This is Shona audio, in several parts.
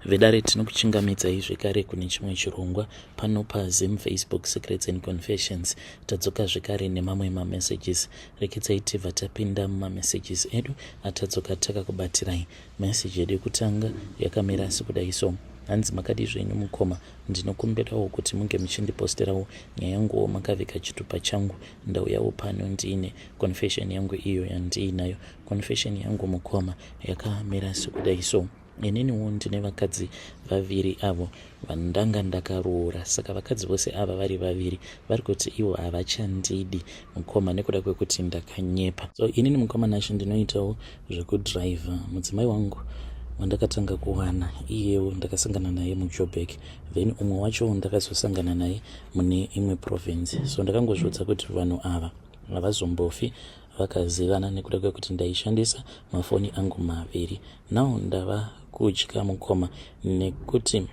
Vedare, tinokuchingamidzai zvekare kune chimwe chirongwa pano paZim Facebook Secrets and Confessions. Tadzoka zvekare nemamwe mamessages. Rekedzai tibva tapinda mumamessages edu atadzoka takakubatirai. Message yedu yekutanga yakamira sekudai so. Hanzi, "Makadii zvenyu mukoma? Ndinokumbirawo kuti munge muchindiposterawo nyaya yanguwo makavika chitupa changu. Ndauyawo pano ndiine confession yangu iyo yandiinayo. Confession yangu, mukoma, yakamira sekudai so. Ininiwo ndine vakadzi vaviri avo vandanga ndakaroora. Saka vakadzi vose ava vari vaviri vari kuti ivo havachandidi, mukoma, nekuda kwekuti ndakanyepa. So inini, mukoma Nashe, ndinoitawo zvekudhiraivha. Mudzimai wangu wandakatanga kuwana iyewo ndakasangana naye muJoburg, then umwe wacho ndakazosangana naye mune imwe province. So ndakangozviudza kuti vanhu ava havazombofi vakazivana nekuda kwekuti ndaishandisa mafoni angu maviri. Now ndava kutya, mukoma, nekuti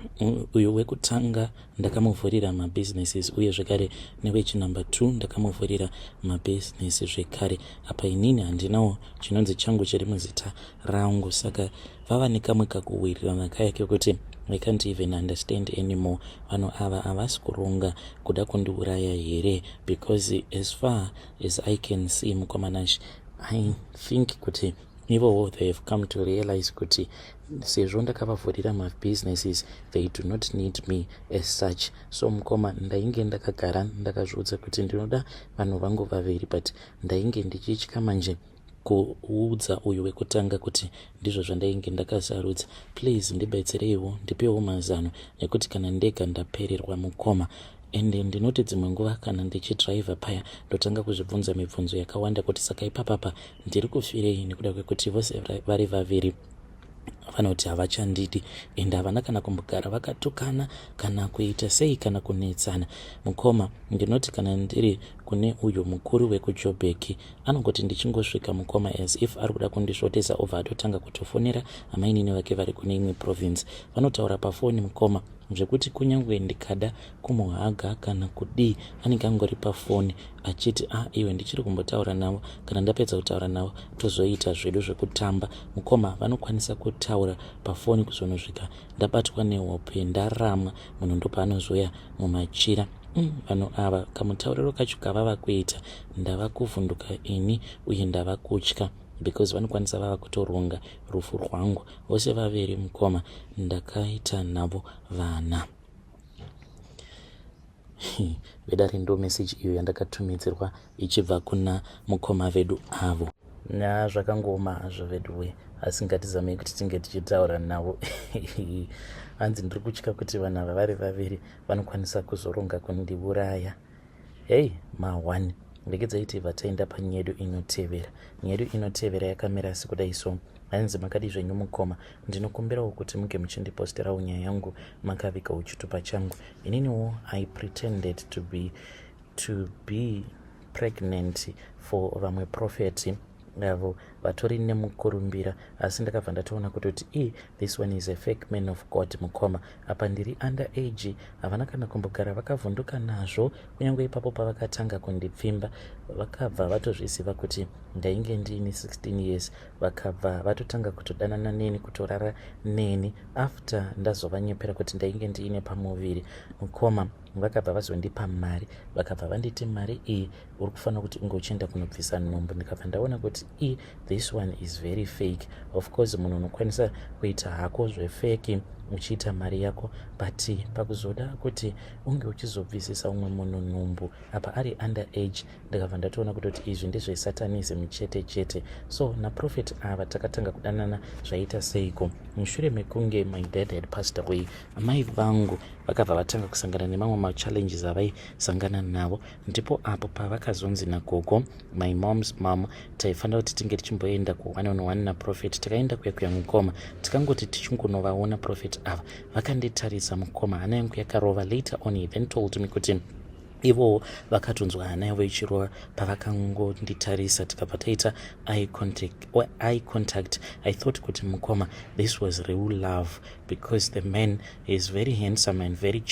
uyu wekutanga ndakamuvhurira mabusinesses, uye zvekare newechinumber 2 ndakamuvhurira mabhizinesi zvekare. Apa inini handinawo chinonzi changu chiri muzita rangu. Saka vava nekamwe kakuwirirana kaya kekuti I can't even understand anymore. Vanhu ava havasi kuronga kuda kundiuraya here? Because as far as I can see, mukoma Nash, I think kuti ivowo they have come to realize kuti sezvo ndakavavhurira mabusinesses, they do not need me as such. So mukoma, ndainge ndakagara ndakazviudza kuti ndinoda vanhu vangu vaviri, but ndainge ndichitya manje kuudza uyu wekutanga kuti ndizvo zvandainge ndakasarudza. Please ndibetsereiwo, ndipewo mazano, nekuti kana ndega ndapererwa, mukoma. Ende ndinoti dzimwe nguva kana ndichidhiraivha paya, ndotanga kuzvibvunza mibvunzo yakawanda kuti saka ipapapa ndiri kufirei, nekuda kwekuti vose vari vaviri vanoti havachandidi, ende havana kana kumbogara vakatukana kana kuita sei kana kunetsana. Mukoma, ndinoti kana ndiri kune uyu mukuru wekuJobheki, anongoti ndichingosvika, mukoma, as if ari kuda kundisvotesa, obva atotanga kutofonera amainini vake vari kune imwe province. Vanotaura pafoni, mukoma, zvekuti kunyange ndikada kumuhaga kana kudii, anenge angori pafoni achiti, 'A ah, iwe, ndichiri kumbotaura navo. Kana ndapedza kutaura navo, tozoita zvedu zvekutamba.' Mukoma, vanokwanisa kutaura pafoni kuzonosvika ndabatwa nehope, ndaramwa. Munhu ndopaanozoya mumachira. Vanhu ava, kamutauriro kacho kavava kuita, ndava kuvhunduka ini, uye ndava kutya because vanokwanisa vava kutoronga rufu rwangu vose vaviri. Mukoma, ndakaita navo vana." Vedare, ndo meseji iyo yandakatumidzirwa ichibva kuna mukoma vedu avo. Nya zvakangooma hazvo veduwe, asi ngatizamei kuti tinge tichitaura navo. Hanzi, "Ndiri kutya kuti vanhu ava vari vaviri vanokwanisa kuzoronga kundiuraya." Hei, ma1. Regedzai tibva taenda panyaya yedu inotevera. Nyaya yedu inotevera yakamira sekudai so. Hanzi, "Makadi zvenyu mukoma? Ndinokumbirawo kuti munge muchindiposterawo nyaya yangu makavikawo chitupa changu. Ininiwo I pretended to be pregnant for vamwe prophet avo vatori nemukurumbira, asi ndakabva ndatoona kutoti e this one is a fake man of God. Mukoma, apa ndiri under age. Havana kana kumbogara vakavhunduka nazvo. Kunyange ipapo pavakatanga kundipfimba, vakabva vatozviziva kuti ndainge ndiine 16 years. Vakabva vatotanga kutodanana neni, kutorara neni after ndazovanyepera kuti ndainge ndiine pamuviri. Mukoma, vakabva vazondipa mari, vakabva vanditi mari iyi uri kufanira kuti unge uchienda kunobvisa nhumbu. Ndikabva ndaona kuti i this one is very fake. Of course munhu unokwanisa kuita hako zvefake uchiita mari yako, but pakuzoda kuti unge uchizobvisisa umwe munhu nhumbu apa ari under age, ndikabva ndatoona kutoti izvi ndezvesatanism chete chete. So naprophet ava takatanga kudanana zvaita seiko. Mushure mekunge my dad had passed away, amai vangu vakabva vatanga kusangana nemamwe machallenges avaisangana navo. Ndipo apo pavakazonzi nagogo, my mom's mom, taifanira kuti tinge tichimboenda ku1 on 1 naprophet. Takaenda kuya kuya, mukoma. Tikangoti tichingonovaona prophet ava, vakanditarisa, mukoma, hana yangu yakarova. Later on he then told me kuti ivowo vakatonzwa hana yavo ichirova pavakangonditarisa. Tikabva taita eye contact, eye contact. I thought kuti, mukoma, this was real love because the man is very handsome and very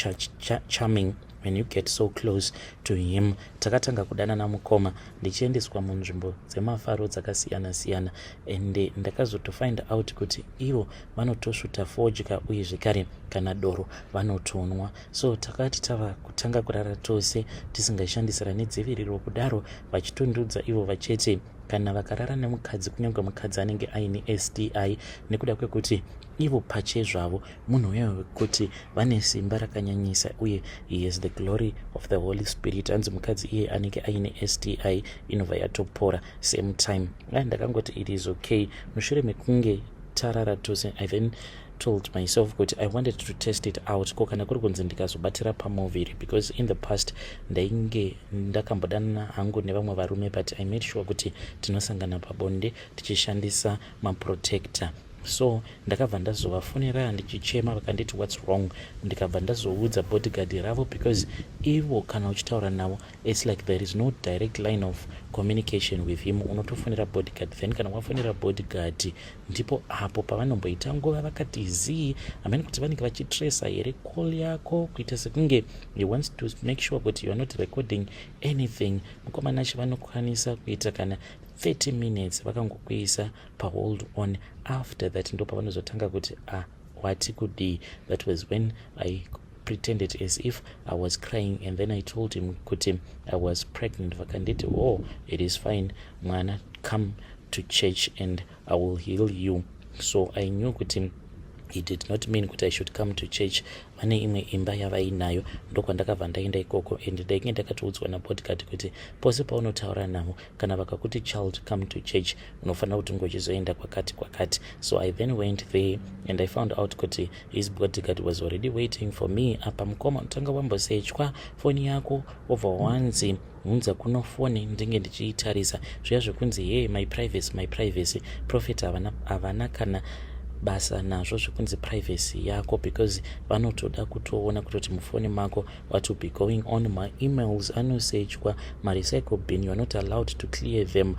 charming. When you get so close to him. Takatanga kudanana mukoma, ndichiendeswa munzvimbo dzemafaro dzakasiyana siyana, and ndakazotofind out kuti ivo vanotosvuta fodya, uye zvekare kana doro vanotonwa. So takati tava kutanga kurara tose tisingashandisirani dziviriro kudaro, vachitondudza ivo vachete kana vakarara nemukadzi, kunyange mukadzi anenge aine STI, nekuda kwekuti ivo pachezvavo munhu uya wekuti vane simba rakanyanyisa uye he has the glory of the Holy Spirit. Hanzi mukadzi iye anenge aine STI inobva yatopora same time. Ndakangoti it is okay. Mushure mekunge tarara tose, I then told myself kuti I wanted to test it out, ko kana kuri kunzi ndikazobatira pamuviri, because in the past ndainge ndakambodanana hangu nevamwe varume, but I made sure kuti tinosangana pabonde tichishandisa maprotector. So ndakabva ndazovafonera ndichichema. Vakanditi, "What's wrong?" Ndikabva ndazoudza bodyguard ravo, because ivo kana uchitaura navo, it's like there is no direct line of communication with him. Unotofonera bodyguard, then kana wafonera bodyguard, ndipo apo pavanomboita nguva vakati zii. Hamene kuti vanenge vachitresa here call yako, kuita sekunge he wants to make sure kuti you are not recording anything. Mukomana acho vanokwanisa kuita kana 30 minutes vakangokuisa pahold on. After that ndo pavanozotanga kuti, "Ah, wati kudii?" That was when I pretended as if I was crying, and then I told him kuti I was pregnant. Vakanditi, "Oh, it is fine, mwana, come to church and I will heal you." So I knew kuti he did not mean kuti I should come to church. Vane imwe imba yavainayo, ndokwandakabva ndaenda ikoko, and ndainge ndakatoudzwa nabodyguard kuti pose paunotaura navo, kana vakakuti, "Child, come to church," unofanira kuti ungochizoenda kwakati kwakati. So I then went there and I found out kuti his bodyguard was already waiting for me. Apa mukoma, unotanga wambosechwa foni yako, wobva wanzi, "Hunza kuno foni ndinge ndichiitarisa." Zviya zvekunzi, "Hey, my privacy, my privacy," prophet havana kana basa nazvo zvekunzi privacy yako, because vanotoda kutoona kutoti mufoni mako what will be going on. Maemails anosechwa, marecycle bin, you are not allowed to clear them.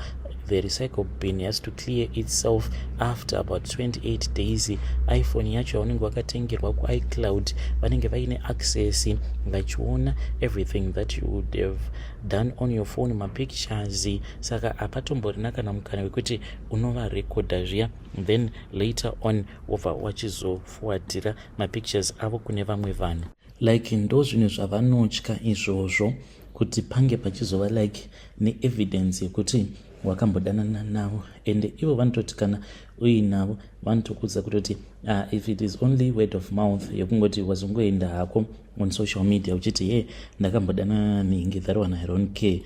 The recycle bin has to clear itself after about 28 days. iPhone yacho yaunenge wakatengerwa, kuiCloud vanenge vaine access, vachiona everything that you would have done on your phone, mapictures. Saka hapatomborina kana mukana wekuti unovarekodha zviya, then later on wobva wachizoforwardira mapictures avo kune vamwe vanhu. Like, ndo zvinhu zvavanotya izvozvo, kuti pange pachizova like neevidence yekuti wakambodanana navo. And ivo vanototi kana uinavo, vanotokudza kutoti, if it is only word of mouth, yekungoti wazongoenda hako on social media uchiti, "Ye, ndakambodanana ningi," that one I don't care,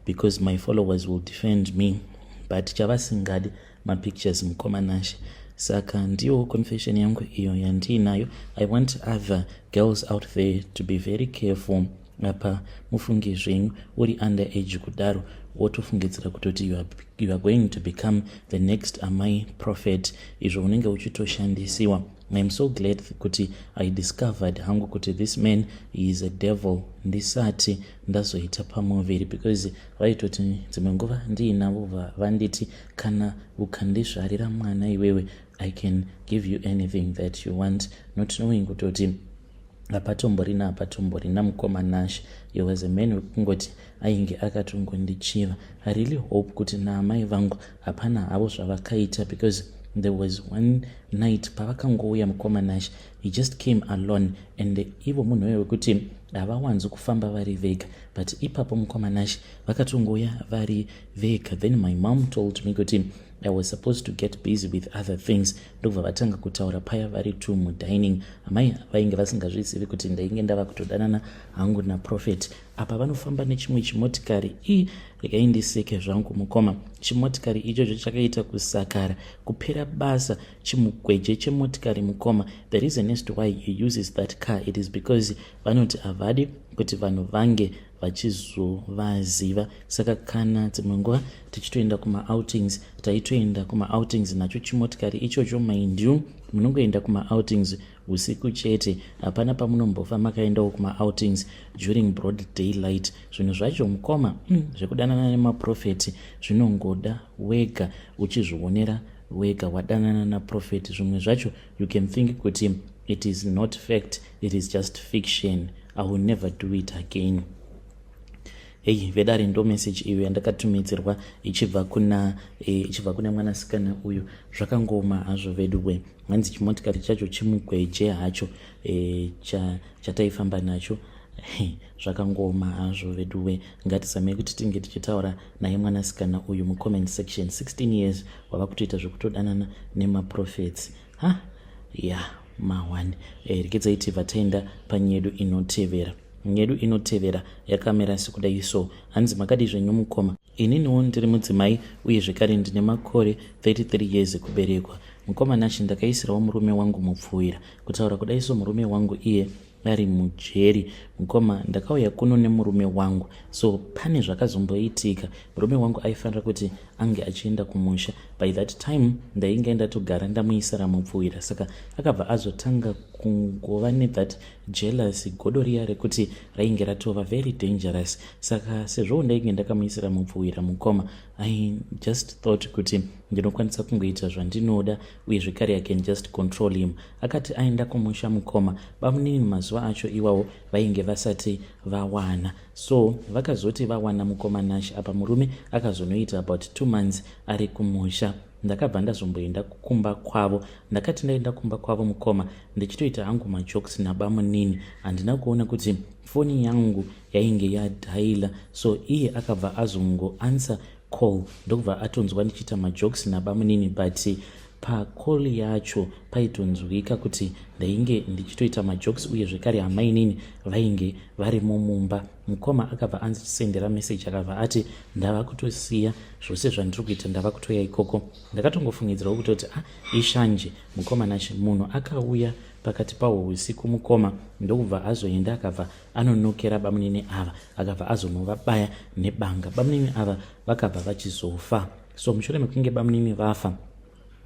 because my followers will defend me. But chavasingadi mapictures, mukoma Nashe. Saka ndiyo confession yangu iyo yandiinayo. I want other girls out there to be very careful. Apa mufunge zvenyu, uri under age kudaro, wotofungidzira kutoti you are going to become the next amai prophet, izvo unenge uchitoshandisiwa. I am so glad kuti I discovered hangu kuti this man is a devil ndisati ndazoita pamuviri, because vaitoti dzimwe nguva ndiinavo vanditi, "Kana ukandizvarira mwana iwewe, I can give you anything that you want," not knowing kutoti hapatomborina, hapatomborina. Mukoma Nash, he was a man wekungoti ainge akatongondichiva. I really hope kuti naamai vangu hapana havo zvavakaita, because there was one night pavakangouya, mukoma Nash, he just came alone, and ivo munhu uyo wekuti havawanzi kufamba vari vega, but ipapo, mukoma Nash, vakatongouya vari vega. Then my mom told me kuti I was supposed to get busy with other things. Ndobva vatanga kutaura paya vari two mudining. Amai vainge vasingazvizivi kuti ndainge ndava kutodanana hangu naprophet. Apa vanofamba nechimwe chimotikari i regai ndiseke zvangu, mukoma. Chimotikari ichocho chakaita kusakara kupera basa, chimugweje chemotikari, mukoma. The reason as to why he uses that car, it is because vanoti havadi kuti vanhu vange vachizovaziva. Saka kana dzimwe nguva tichitoenda kumaoutings, taitoenda kumaoutings nacho chimotikari ichocho. Mind you, munongoenda kumaoutings usiku chete. Hapana pamunombofa makaendawo kumaoutings during broad daylight. Zvinhu zvacho, mukoma, zvekudanana nemaprofeti zvinongoda wega uchizvionera wega wadanana naprofeti. Zvimwe zvacho you can think kuti it is not fact, it is just fiction. I will never do it again. Hei vedare, ndo message iyo yandakatumidzirwa ichibva kuna mwanasikana uyu. Zvakangoma hazvo veduwe. Hanzi chimotikari chacho chimugweje hacho chataifamba nacho. Zvakangoma hazvo veduwe. Ngatizamei kuti tinge tichitaura naye mwanasikana uyu mucomment section. 16 years wava kutoita zvekutodanana nemaprofets. Ha, ya ma1. Regedzai tibva taenda panyedu inotevera. Nyedu inotevera yakamira sekudai so. Hanzi, "Makadi zvenyu mukoma? Ininiwo ndiri mudzimai uye zvekare ndine makore 33 years ekuberekwa. Mukoma Nashi, ndakaisirawo murume wangu mupfuwira. Kutaura kudai so, murume wangu iye ari mujeri. Mukoma, ndakauya kuno nemurume wangu. So pane zvakazomboitika. Murume wangu aifanira kuti ange achienda kumusha. By that time ndainge ndatogara ndamuisira mupfuwira, saka akabva azotanga kungova nethat jealousy, godo riya rekuti rainge ratova very dangerous. Saka sezvo ndainge ndakamuisira mupfuwira, mukoma, I just thought kuti ndinokwanisa kungoita zvandinoda uye zvekare I can just control him. Akati aenda kumusha, mukoma, bamunini mazuva acho iwawo vainge vasati vawana. So vakazoti vawana, mukoma Nash, apa murume akazonoita about 2 months ari kumusha. Ndakabva ndazomboenda kumba kwavo. Ndakati ndaenda kumba kwavo, mukoma, ndichitoita hangu majokes nabamunini, handina kuona kuti foni yangu yainge yadhaila. So iye akabva azongoanswer call, ndokubva atonzwa ndichiita majokes nabamunini, but pacall yacho paitonzwika kuti ndainge ndichitoita majokes uye zvekare hamainini vainge varimo mumba. Mukoma, akabva andisendera message, akabva ati ndava kutosiya zvose zvandiri kuita, ndava kutoya ikoko. Ndakatongofungidzirawo kutoti, ah, ishanje. Mukoma Nashe, munhu akauya pakati pahwo usiku, mukoma, ndokubva azoenda, akabva anonokera bamunini ava, akabva azonovabaya nebanga. Bamunini ava vakabva vachizofa. So mushure mekunge bamunini vafa,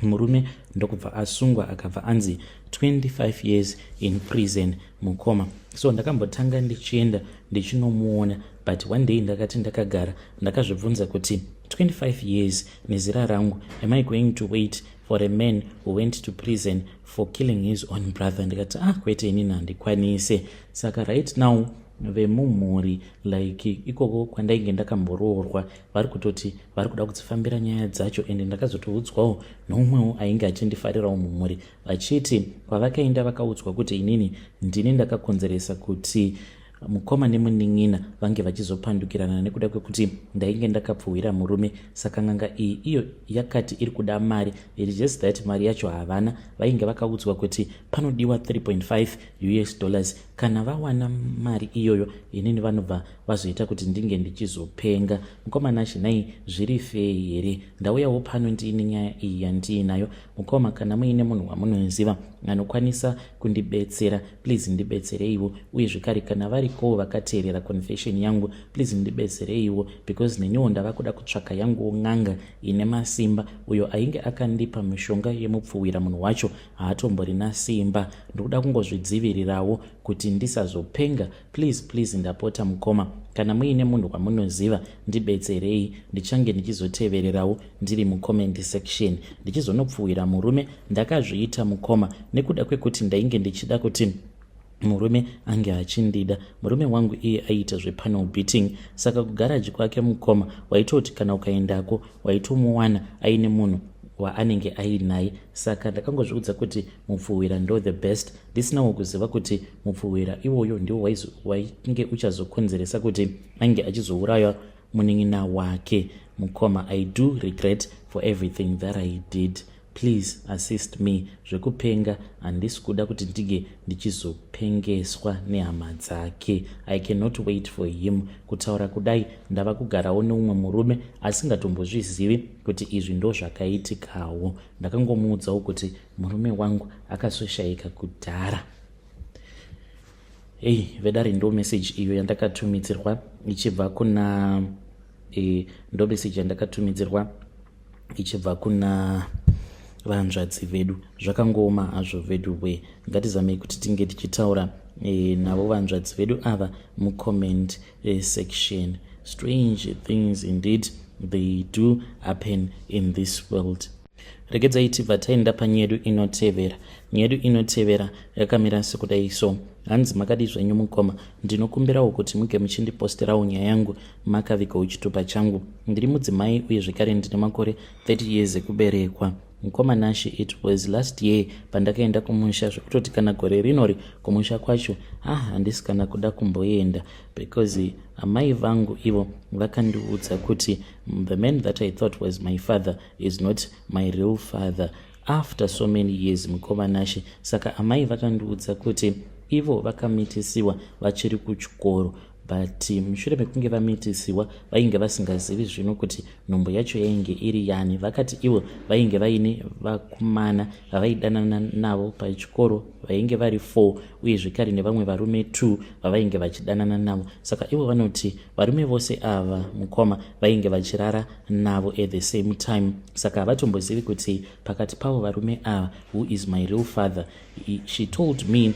murume ndokubva asungwa, akabva anzi 25 years in prison, mukoma. So ndakambotanga ndichienda ndichinomuona, but one day ndakati ndakagara, ndakazvibvunza kuti 25 years nezera rangu, am I going to wait for a man who went to prison for killing his own brother? Ndikati, ah, kwete, inini handikwanise. Saka right now vemumhuri, like ikoko kwandainge ndakamboroorwa, vari kutoti vari kuda kudzifambira nyaya dzacho. Ende ndakazotoudzwawo noumwewo ainge achindifarirawo mumhuri, vachiti kwavakaenda vakaudzwa kuti inini ndini ndakakonzeresa kuti mukoma nemunin'ina vange vachizopandukirana nekuda kwekuti ndainge ndakapfuhwira murume. Saka n'anga iyi iyo yakati iri kuda mari. It just that mari yacho havana. Vainge vakaudzwa kuti panodiwa 3.5 US dollars. Kana vawana mari iyoyo, inini vanobva vazoita kuti ndinge ndichizopenga. Mukoma Nashe, nai zviri fair here? Ndauyawo pano ndiine nyaya iyi yandiinayo. Mukoma, kana muine munhu wamunoziva anokwanisa kundibetsera, please ndibetsereiwo. Uye zvekare kana varikowo vakateerera confession yangu, please ndibetsereiwo, because neniwo ndava kuda kutsvaka yanguwo n'anga ine masimba. Uyo ainge akandipa mishonga yemupfuwira, munhu wacho haatomborina simba. Ndikuda kungozvidzivirirawo kuti ndisazopenga. Please, please, ndapota mukoma, kana muine munhu wamunoziva, ndibetserei. Ndichange ndichizotevererawo ndiri mucomment section ndichizonopfuwira murume. Ndakazviita, mukoma, nekuda kwekuti ndainge ndichida kuti murume ange achindida. Murume wangu iye aiita zvepanel beating, saka kugaraji kwake, mukoma, waitoti kana ukaendako waitomuwana aine munhu waanenge ainaye. Saka ndakangozviudza kuti mupfuhwira ndo the best, ndisinawo kuziva kuti mupfuhwira iwoyo ndiwo wainge uchazokonzeresa kuti ange achizouraya munin'ina wake. Mukoma, I do regret for everything that I did. Please assist me. Zvekupenga handisi kuda kuti ndinge ndichizopengeswa nehama dzake. I cannot wait for him. Kutaura kudai ndava kugarawo neumwe murume asingatombozvizivi kuti izvi ndo zvakaitikawo. Ndakangomuudzawo kuti murume wangu akazoshayika kudhara." Ei vedare, ndo message iyo yandakatumidzirwa ichibva kuna ndo message yandakatumidzirwa ichibva kuna vanzvadzi vedu. Zvakangooma hazvo vedu we. Ngatizamei kuti tinge tichitaura navo vanzvadzi vedu ava mucomment section. Strange things indeed, they do happen in this world. Regedzai tibva taenda panyedu inotevera. Nyedu inotevera yakamira sekudai so. Hanzi makadii zvenyu mukoma, ndinokumbirawo kuti muge muchindiposterawo nyaya yangu makavigawo chitupa changu. Ndiri mudzimai uye zvekare ndine makore 30 years ekuberekwa. Mukoma Nashe, it was last year pandakaenda kumusha zvekutoti kana gore rinori kumusha kwacho ah handisi kana kuda kumboenda because amai vangu ivo vakandiudza kuti the man that I thought was my father is not my real father after so many years mukoma Nashe. Saka amai vakandiudza kuti ivo vakamitisiwa vachiri kuchikoro but mushure mekunge vamitisiwa vainge vasingazivi zvino kuti nhumbu yacho yainge iri yani. Vakati ivo vainge vaine vakomana vavaidanana navo pachikoro vainge vari 4 uye zvekare nevamwe varume 2 vavainge vachidanana navo. Saka ivo vanoti varume vose ava mukoma vainge vachirara navo at the same time, saka havatombozivi kuti pakati pavo varume ava who is my real father. She told me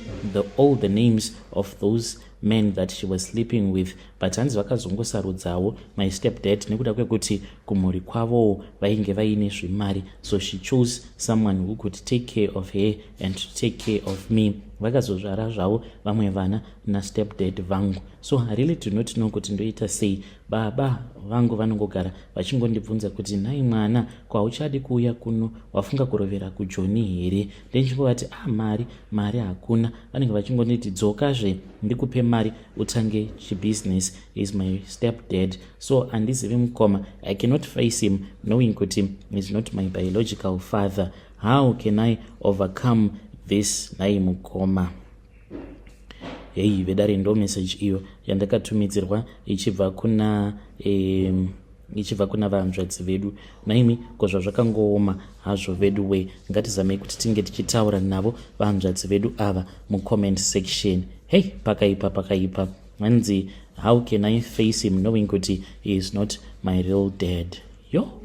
all the names of those men that she was sleeping with, but hanzi vakazongosarudzawo my step dad nekuda kwekuti kumhuri kwavowo vainge vaine zvimari, so she chose someone who could take care of her and to take care of me. Vakazozvara zvavo vamwe vana nastep dad vangu. So I really do not know kuti ndoita sei. Baba vangu vanongogara vachingondibvunza kuti, "Nhai mwana, kwauchadi kuuya kuno? Wafunga kurovera kuJoni here?" Ndichingovati, "Ah, mari, mari hakuna." Vanenge vachingonditi, "Dzokazve ndikupe mari utange chibusiness." Is my step dad, so handizivi mukoma. I cannot face him knowing kuti is not my biological father. How can I overcome this, nhai mukoma? Hei vedare, ndo message iyo yandakatumidzirwa ichibva kuna vanzvadzi vedu. Naimi ko zvazvakangooma hazvo vedu we. Ngatizamei kuti tinge tichitaura navo vanzvadzi vedu ava mucomment section. Hei, pakaipa, pakaipa. Hanzi, "How can I face him knowing kuti he is not my real dad?" Yo.